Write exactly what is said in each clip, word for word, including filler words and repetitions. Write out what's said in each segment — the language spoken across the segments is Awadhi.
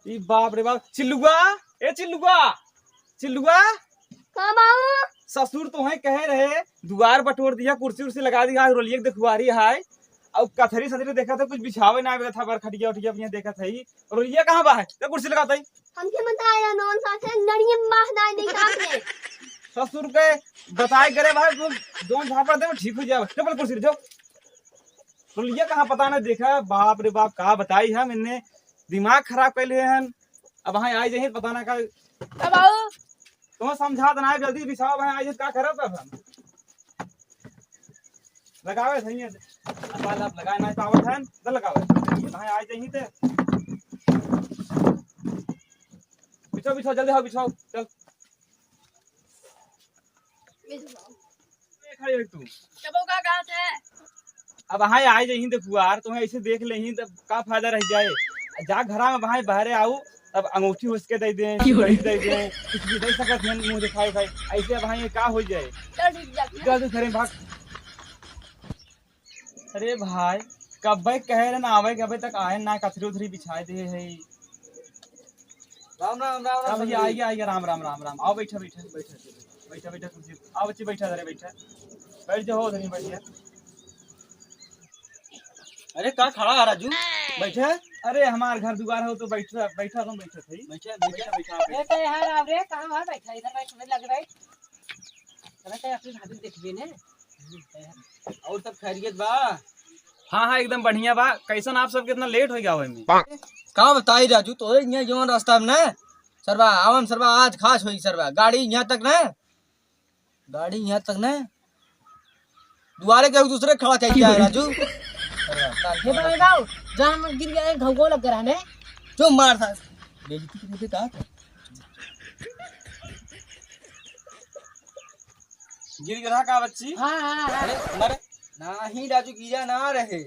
ई बाप रे बाप, चिल्लुआ, ए चिल्लुआ, चिल्लुआ। का बाऊ? ससुर तोहई कहे रहे, दुआर बटोर दिया, कुर्सी उर्सी लगा दिया, रोलिया के देखुआरी है। अउ कथरी सथरी देखत है, कुछ बिछावे ना आवे था, बर खटिया उठिया अपने देखत है। रोलिया कहाँ बा है? तो कुर्सी लगात है। हमके बताया नौन साथे लड़िए मार दाई दे साथ में। ससुर के बताए करे भाई, तू दोन झापड़ दे, ठीक हो जाए। चल पहले कुर्सी पे जाओ। रोलिया कहाँ पता ना देखा, बाप रे बाप, का बताई हम इन्हें, दिमाग खराब कर लिए हन। अब वहाँ आई जाइए, पता ना का। अब आओ। तुम्हें समझा देना है, जल्दी बिछाओ भाई, आई जाइए, का करब अब हम? लगावे सही है। अब आप लगाए ना पावत हन, तो लगावे। वहाँ आई जाइए तो। बिछाओ, बिछाओ, जल्दी आओ, बिछाओ, चल। देख है एक तू। तबो का कहत है? अब हाय आए जहीं देखुआर, तुम्हें ऐसे देख लेहीं तब का फायदा रह जाए। जा घरा में भाई बाहरे आऊ, तब अंगूठी उसके दे दें, क्यों रे? सिकड़ी दे दें, कुछ भी दे सकत हैं मुंह दिखाए भाई। ऐसे भाई ये का हो जाए? चल ठीक जा। जल्दी घरे भाग। अरे भाई, कब्बे कहे रहे ना आवे के, अबे तक आए ना, कथरी उथरी बिछाए दे है। राम राम, राम राम, हाँ भैया, सर। आइए, आइए, राम राम, राम राम। आओ, बैठा, बैठा, बैठा, बैठा, बैठा, कुर्सी। आओ बच्ची, बैठा, अरे बैठा, बैठ जाओ, उधर ही बैठ जा। अरे का खड़ा है राजू, बैठा। अरे हमार घर दुआर हो तो बैठा, बैठा, तुम बैठा थे। बैठा, बैठा, बैठा, बैठा। ए, तो यार, अब रे, कहाँ है बैठा? इधर बैठ, इधर लग बैठ। अरे, तो अपनी भाभी देखबे ने। और सब खैरियत बा? हाँ, हाँ, एकदम बढ़िया बा। कैसन आप सबके इतना लेट हो गया आवे में? का बताई राजू, तोरे यहाँ जौन रास्ता में ना, सरवा, आवन सरवा, आज खास होई सरवा। गाड़ी यहाँ तक ना, गाड़ी यहाँ तक ना, दुआरे के दूसरे खड़ा चाहिए क्या राजू? सरवा, काल हे बाबा, बाबू, जान में गिर गया, घाव लग रहा ने। चुप मार था। बेइज्जती करने पे कहा था। गिर गिरा का बच्ची? हाँ, हाँ, हाँ। अरे, मरे। नाही राजू, गिरा ना रहे।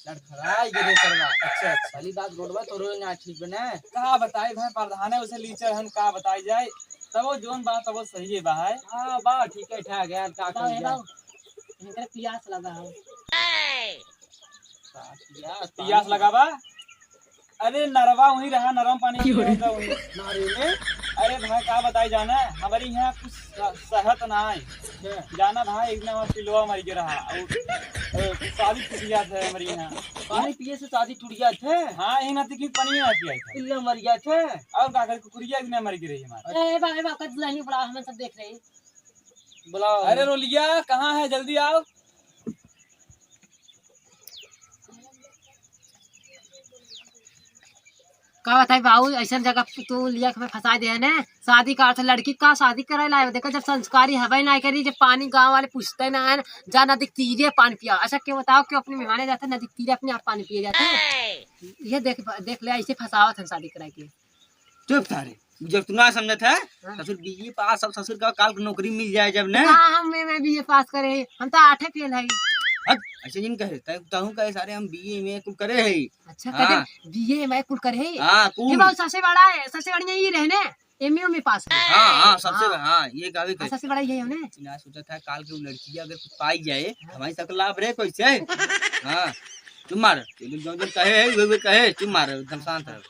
लड़खड़ाई गिरे सरवा। अच्छा, अच्छा। पहली बात रोडवा तो रोड ना ठीक बने। का बताई भाई, प्रधान है उसे लीचर हन, का बताई जाए। तब वो जोन बात, तब वो सही है भाई। हाँ, बा, ठीक है, ठाक है, अब का बताओ, करी हे जाए? बाबू, इनकर पियास लगा हो। पियास, पियास पानी। लगा बा? अरे नरवा वहीं रहा, नरम पानी क्यों रे? पीता वहीं। नारे में? अरे भाई का बताई जाना, हमारे यहाँ कुछ स-, सहत ना है। अच्छा। जाना भाई, एक दिन हमारा पिलवा मर गया रहा, और, अ, शादी टूट गया था हमारे यहाँ। पानी पिए से शादी टूट गया था? हाँ, यही नाते कि पानी ना पिया था। पिल्ला मर गया था? और का करे, कुकुरिया एक दिन मर गई रही हमारे। ए, ए बा, ए बा, कद नहीं बुला, हम सब देख रहे हैं। बुलाओ। अरे रोलिया, कहाँ है? जल्दी आओ। का बताई बाबू, ऐसन जगह पे तू लिया के फंसा दे है ने। शादी का अर्थ लड़की का शादी करे लाए हो? देखो, जब संस्कारी हवे ना करी, जब पानी गाँव वाले पूछते ना है ना, जा नदी तीरे पानी पिया। अच्छा, क्यों बताओ, क्यों अपने मेहमाने जाते नदी तीरे अपने आप पानी पिए जाते हैं? ये देख, देख ले, ऐसे फंसावत है शादी कराए के। चुप सारे, जब तू ना समझत है, हाँ। ससुर बीए पास, सब ससुर का काल के नौकरी मिल जाए जब ना। हाँ, हम, मैं, मैं बीए पास करे है, हम तो आठे फेल है। हट, ऐसे जिन कहे, तै, तहूँ कहे सारे हम बीए में कुल करे है। अच्छा, हाँ। कहे बीए में कुल करे है। हाँ, कुल। ये बाबू सबसे बड़ा है, सबसे बढ़िया ये रहे ने, एमए में पास है। हाँ, हाँ, सबसे हाँ। बड़ा, हाँ, ये काफी हाँ, सबसे बड़ा ये है ने। ना सोचा था काल के वो लड़की अगर कुछ पाई जाए, हाँ। हमारी सबके लाभ रहे कैसे? हाँ, चुप मार, जो, जो, जो कहे है, वे, वे कहे, चुप मार, एकदम शांत रहो।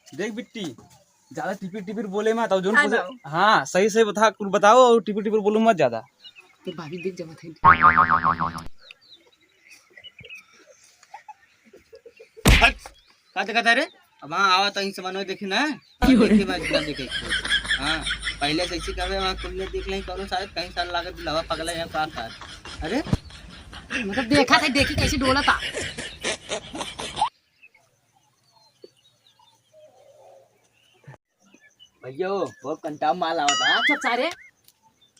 देख बिट्टी, ज्यादा टिपिर टिपिर बोले मत, और जोन हाँ, पूछे, बाबू। हाँ, सही सही बता, कुल बताओ और टिपिर टिपिर बोलो मत ज्यादा। तो भाभी देख जमा थे। हट, का देखा था रे? अब हाँ, आवा तो इनसे मनो देखी ना। क्यों रे? देखी मैं एकदम देखे। हाँ, पहले से इसी कहे वहाँ कुल ने देख लें, कौनो शायद कहीं साल लागत लवा पगला या का था। अरे, मतलब देखा था, देखी कैसे डोला था। भैया, वो कंटा माल आवत है। चुप सारे,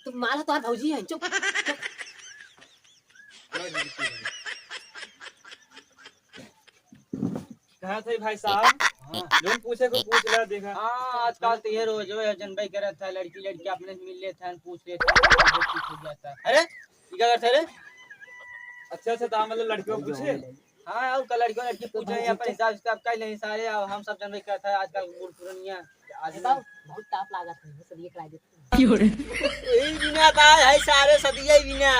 तू माल है, तोहार भौजी है, चुप, चुप। कहा थे भाई साहब? हाँ। जोन पूछे को पूछ ले, देखा। हाँ, आजकल तो ये रोज वो जनबे करत है, लड़की लड़की अपने से मिल लेते हैं, पूछ लेते हैं, बहुत कुछ हो जाता है। अरे, ये क्या करते रे? अच्छा, अच्छा, तो मतलब लड़कियों को पूछे? हाँ, और का लड़कियों लड़की पूछे, अपन हिसाब से कर ले सारे, और हम सब जनबे करत है, आजकल बूढ़ पुरनिया। आज ए बाबू, बहुत ताप लागत है, सदिये कराई देते हैं। क्यों रे? यही बिना बा, है सारे सदिये बिना।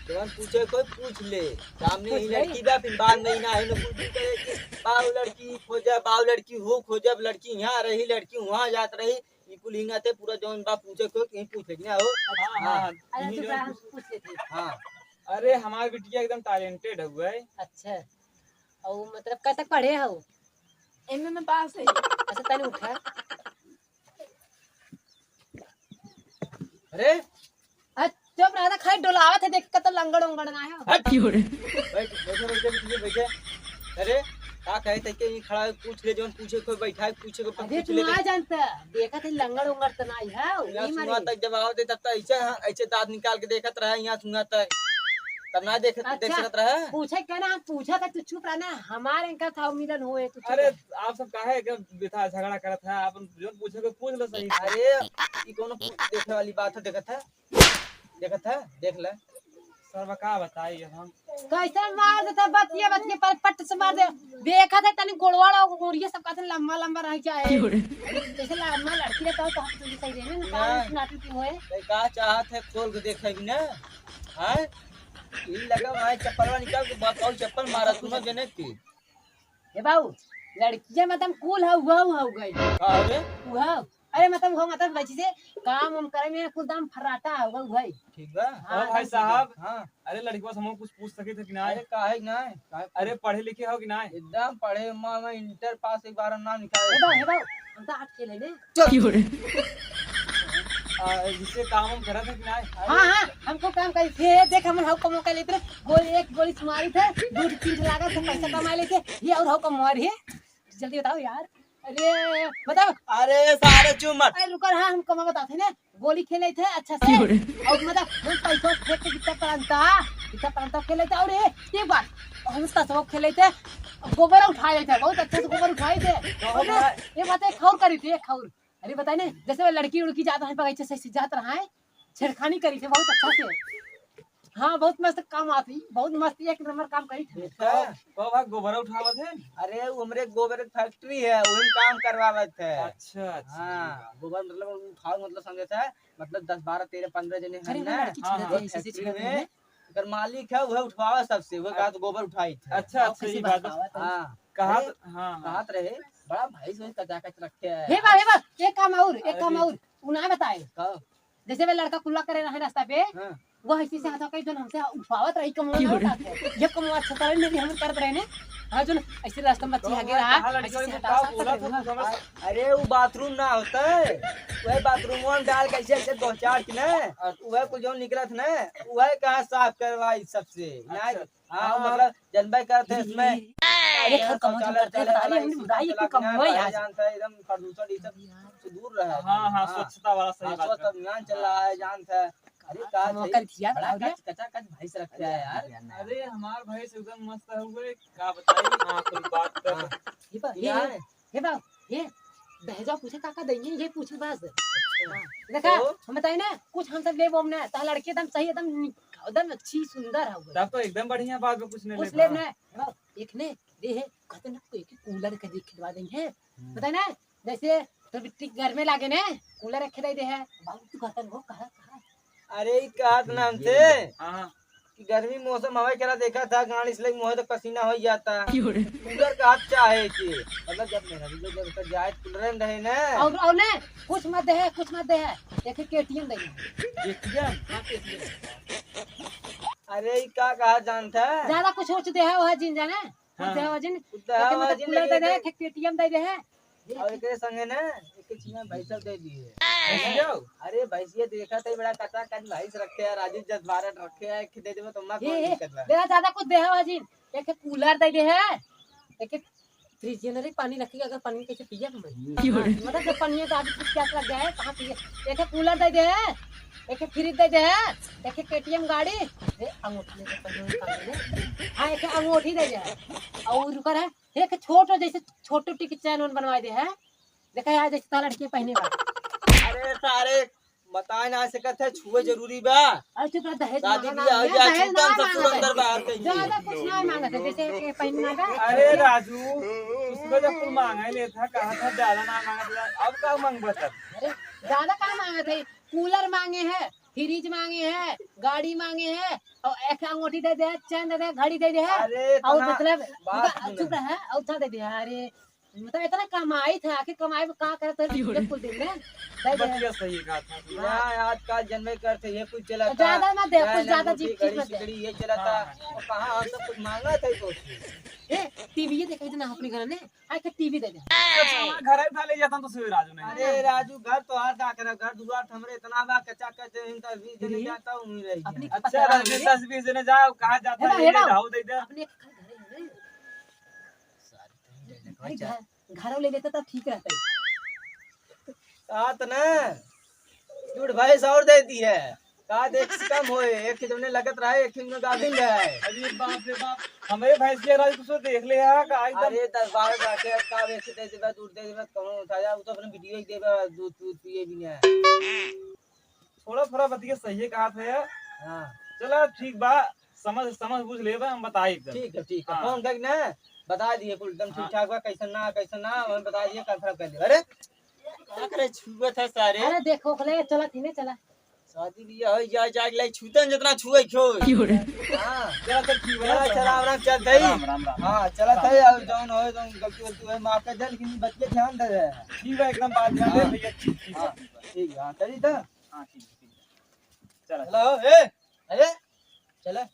जवन पूछे कोई पूछ ले। सामने पूछ ही ले। लड़की बा, फिर बाद में ही ना है ना कुछ भी करे कि बाऊ लड़की खोजा, बाऊ लड़की हो खोजब, लड़की यहाँ रही, लड़की वहाँ जात रही। ई कुल हिंगा ते पूरा जौन बा पूछे कोई कहीं पूछ ले ना हो। अच्छा। हाँ, हाँ। अरे, यही चुप जौन रहा, हम पूछ पूछ लेते हैं। हाँ। अरे, हमार बिटिया एकदम talented हउए। अच्छा। और मतलब कब तक पढ़े हो? एमए में पास है। अच्छा, तनी उठा। अरे, आ, चुप रहा था, खाली डोलावत है, देख कत लंगड़ उंगड़ ना है। हट। बैठ, बैठे, बैठे, बैठे, बैठे। अरे, का कहे थे कि ये खड़ा है, पूछ ले, जौन पूछे कोई बैठा है, पूछे कोई अरे, पूछ तू ले। ना जानता, देखा थे लंगड़ उंगड़ तो ना है, यहाँ ये सुना मारे। तक जब आवत है, तब तो ऐसे, हाँ, ऐसे दांत निकाल के देखत रहा, यहाँ सुना तक, तब ना देख, देख अच्छा, सकत रहा। पूछे क्या ना, हम पूछा था, तू चुप रहा ना, हमारे इनका था मिलन होए, तू चुप अरे, रहा। आप सब काहे के बिथा झगड़ा करत है, आप जौन पूछे कोई पूछ लो सही से। अरे, ई कौनो पूछ देखे वाली बात है, देखत है? देखत है, देख ले। सरवा का बताई अब हम। कैसे मार देता बतिया बतिया पर पट से मार दे। देखा था तनी गोड़वा और ये सब कहते लंबा लंबा रह जाए। क्यों रे? जैसे लंबा लड़की रहता हो तो हम तुझे सही रहे ना, ना। कान सुनाती क्यों है? ते का चाहत है खोल के देखे भी ना? हैं? ई लगा भाई चप्पलवा निकाल के बा-, और चप्पल मारा तू ना जने की। ए बाबू, लड़किया मतलब कुल है, उहा, उहा, उहा। का रे? उहा। अरे मतलब उहा मतलब बची से काम हम करे में कुल दाम फर्राटा है, उहा, उहा। ठीक बा। हाँ, और भाई एकदम ठीक बा। साहब, हाँ। अरे लड़कवा से हम कुछ पूछ सके थे कि ना? अरे काहे कि ना? काहे अरे पढ़े लिखे हो कि ना? एकदम पढ़े, मैं, मैं इंटर पास एक बार नाम लिखा है। ए बाबू, ए बाबू, हम तो आठ के लेने। चल। क्यों रे? आ, जिससे काम हम करत है कि ना? हाँ, हाँ, हमको काम करी थे, देख हमन हउ कमो कर लेते रहे, गोली, एक गोली से मारी थे, दू तीन ठे लागत थे, पैसा कमा लेते, ये और हउ कमवा रही है। जल्दी बताओ यार। अरे, बताओ। अरे, सारे चुम्मट। अरे, रुको, हाँ, हम कमा बताते हैं ना, गोली खेले थे अच्छा से। क्यों रे? और मतलब, हम पैसा फेंक के बित्ता पड़ंता, बित्ता पड़ंता खेले थे, और ये, ये बात, हम तसवा खेले थे, गोबर उठा लेते, बहुत अच्छा से गोबर उठाए थे। तो और ना, हमारा ये बात एक और करी थी, एक और। अरे बताए ना, जैसे वो लड़की उड़की जात रहे, बगीचे से, से जात रहा है, छेड़खानी करी थे बहुत अच्छा से। हाँ, बहुत मस्त काम आती, बहुत मस्त, एक नंबर काम करी थे। अच्छा। तो, तो भाई गोबर उठावत है? अरे, वो हमरे गोबर के फैक्ट्री है, वही काम करवावत है। अच्छा, अच्छा। हाँ, गोबर मतलब उठाव मतलब समझे थे, मतलब दस, बारह, तेरह, पन्द्रह जने अरे, हैं वो ना, लड़की हाँ, छेड़त हाँ। है, ऐसे, ऐसे फैक्ट्री छेड़त में है। एकर मालिक है, वह उठवावा सबसे, वह कहा तो गोबर उठाई थे। अच्छा, और अच्छा, कैसे ये बात बतावा तो? हाँ। कहा अरे, तो, हाँ, हाँ। कहत रहे, बड़ा भैंस वैंस कचा कच रखे है। हे बा, हे बा, एक काम और, एक अरे। काम और, उ ना बताए। का? जैसे वे लड़का कुल्ला करे रहे रास्ता पे, हाँ। वो ऐसे से हाथ कहीं जोन हमसे उठवावत रही, कमवा क्यों ना रे? उठाते। ये कमवा अच्छा करे, नहीं हम करत रहे ने। हाँ, जोन ऐसे रास्ता में बच्ची हाँ, आगे रहा, कहाँ लड़की ऐसे से वाली हटाओ, का साफ बोला करत था, रहे। कुछ समझ अरे, वो बाथरूम ना होता है, वह बाथरूम में डाल के ऐसे, ऐसे दो चार की ना, अच्छा। वह कुछ जो निकलत ना, वह कहाँ साफ करवाई सबसे, ना अच्छा। हाँ, हाँ। मतलब, जनबे करत है इसमें। अरे, अरे, यार, कमवा जो शौचालय, करते हैं, शौचालय बताइए, वाला हमने issue बुराई चला क्यों कि ना, कमवा पहले यार? जानता है, एकदम प्रदूषण, ये सब से दूर रहे। हाँ, हाँ, हाँ। स्वच्छता वाला सही हाँ, बात स्वच्छ है। अभियान चल रहा है, जानता है। अरे, हाँ, का कमवा सही, कर दिया, बड़ा बताओ रे। कच-, कचाकच भैंस रखते हैं यार। अरे, हमार भैंस एकदम मस्त है, हुए, का बताइए, हाँ, कुल बात कर। हाँ। ये बा-, ये ये, है? ये बा-, ये, दहेजवा पूछे का का देंगे, ये पूछ बस। अच्छा। हाँ, देखा, तो? हम बताए ना, कुछ हम सब लेबो हम ना, तो लड़की एकदम सही, एकदम नि-, एकदम अच्छी, सुंदर है वो। तब तो एकदम बढ़िया बात बा, कुछ नहीं कुछ लेबा। लेब ना, हाँ, एक ने, दे है, कहते ना, कोई के कूलर के देख खिलवा देंगे। हम्म। बताए ना, जैसे तो बिट्टी घर में लागे ना, कूलर रखे दे दे है। बाबू, तू कहता हो, कहा, कहा? अरे, ई कहत ना हमसे हाँ, हाँ। कि गर्मी मौसम हवा खेला देखा था, गाड़ी से लगी मुँह तो पसीना हो जाता। क्यों रे? कूलर का हाथ चाहे कि मतलब जब मेरा भी जब तक जाए कूलर में रहे ना। और, और ना, कुछ मत दे है, कुछ मत दे है। एक केटीएम दे दे। केटीएम? हाँ, केटीएम। अरे, ई का कहा जानता है? ज्यादा कुछ उच दे है, वह जिन जाने। हाँ। कुछ दे है, वह जिन। कुछ दे है, एक मतलब वह जिन कूलर दे दे, दे। एक केटीएम दे दे है। और एकरे संगे ना, एक चिया भैंसा दे दिए। भैंसियो? अरे भैंसिया देखा थे, बड़ा कचा कच भैंस रखे है, राजू जस भारत रखे है, एक दे देबो तो ना ये, कोई ये, दिक्कत बा। तेरा ज्यादा कुछ दे हवा जी, एक कूलर दे दे है, एक फ्रिज जनरे पानी रखिए, अगर पानी कैसे पिए हम? क्यों रे? मतलब जब पानी का आदमी प्यास लग जाए, कहाँ पिए? एक कूलर दे दे है, एक फ्रिज दे दे है, एक केटीएम गाड़ी, ए, अंगूठी ले, पहले वो काम ले। हाँ, एक अंगूठी दे दे है, और रुका रहे, एक छोटो जैसे छोटो टिक चैन उन बनवा दे है। देखा यार, जैसे तार लड़के पहने बा। अरे सारे, बताए ना सकत है, छुए जरूरी बा। अरे चुप रह, दहेज शादी मांगा बियाह ना, हो जाए, दहेज छूतन ना ससुर मांगा अंदर था। बाहर कहीं। ज्यादा कुछ ना मांगा था, जैसे कि पहनना बा। अरे राजू, उसको जब कुल मांगा ही नहीं था, कहा था ज्यादा ना मांगा था, अब का मांग बता? अरे ज्यादा का मांगा था? कूलर मांगे है, फ्रिज मांगे है, गाड़ी मांगे है, और एक अंगूठी दे दे, चैन दे दे, घड़ी दे दे है। अरे, और इतना मतलब, बात उनका सुन। चुप रहे, और था दे दे। अरे, मतलब, इतना कमाई था, आखिर कमाई में का करत है, क्यों रे? पूरे कुल दिन में दे दे। बतिया सही कहा था। ना, आजकल जनमे करते ये कुछ चला था। ज्यादा मत दे, कुछ ज्यादा अंगूठी, चीज, चीज घड़ी मत दे। सिकड़ी ये चला था। हाँ। और कहाँ हम सब कुछ मांगा था तो। ए, टीवी ये देखा इतना अपने घर में। आके टीवी दे दे। अच्छा, हमारे घर ही उठा ले जाता तो सही राजू ने। अरे राजू, घर तो आज का करे, घर दुआर तो हमरे इतना बा, कच्चा कच्चे, इन तो अभी जने अरे, जाता हूँ, नहीं रही। अपनी अच्छा, पता राजू, नहीं। दस बीस जने जाओ, कहाँ जाता हेलो, है, हेलो। जाओ दे दे। अपने घर, घर है ना। भाई, घर, घर ले लेता तो ठीक रहता है। सात ना, झूठ भैंस और देती है। का देख कम होए, एक ही जने लगत रहे, एक ही में गाभिन रहे। अरे बाप रे बाप, हमारे भैंस के राज कुछ देख ले यार, का एकदम। अरे दस बारह रखे, का बेच दे देबे, दूध दे देबे, कहूँ उठा जा, वो तो अपने बिटिया के देबे, दूध, दूध पिए भी नहीं है। थोड़ा थोड़ा बतिया सही है कहा थे यार। हाँ। चला ठीक बा, समझ, समझ बूझ लेबे, हम बताई एकदम। ठीक है, ठीक है, हाँ। फोन करके ना बता दिए कुल एकदम ठीक हाँ। ठाक बा, कैसन ना, कैसन ना, हमें बता दिए, कंफर्म कर ले। अरे का करे छुअत है सारे? अरे देखो, ओकले चला, थी ने चला। शादी बियाह हो जाए, जाए लाई छूतन जितना छुए क्यों? क्यों रे? हाँ। चला, चल, ठीक बा, चला, चला, राम, राम, चल, दई। राम, राम, राम। हाँ, चला, दई, और जौन होए, जौन गलती, गलती होए, माफ कर दे, लेकिन बच्चे ध्यान दे। ठीक बा, एकदम बात ध्यान दे, हाँ। भैया, ठीक, ठीक हाँ, बा। ठीक बा, हाँ, चली तो। हाँ, ठीक बा, ठीक बा। चला। हेलो, ए, अरे, चला।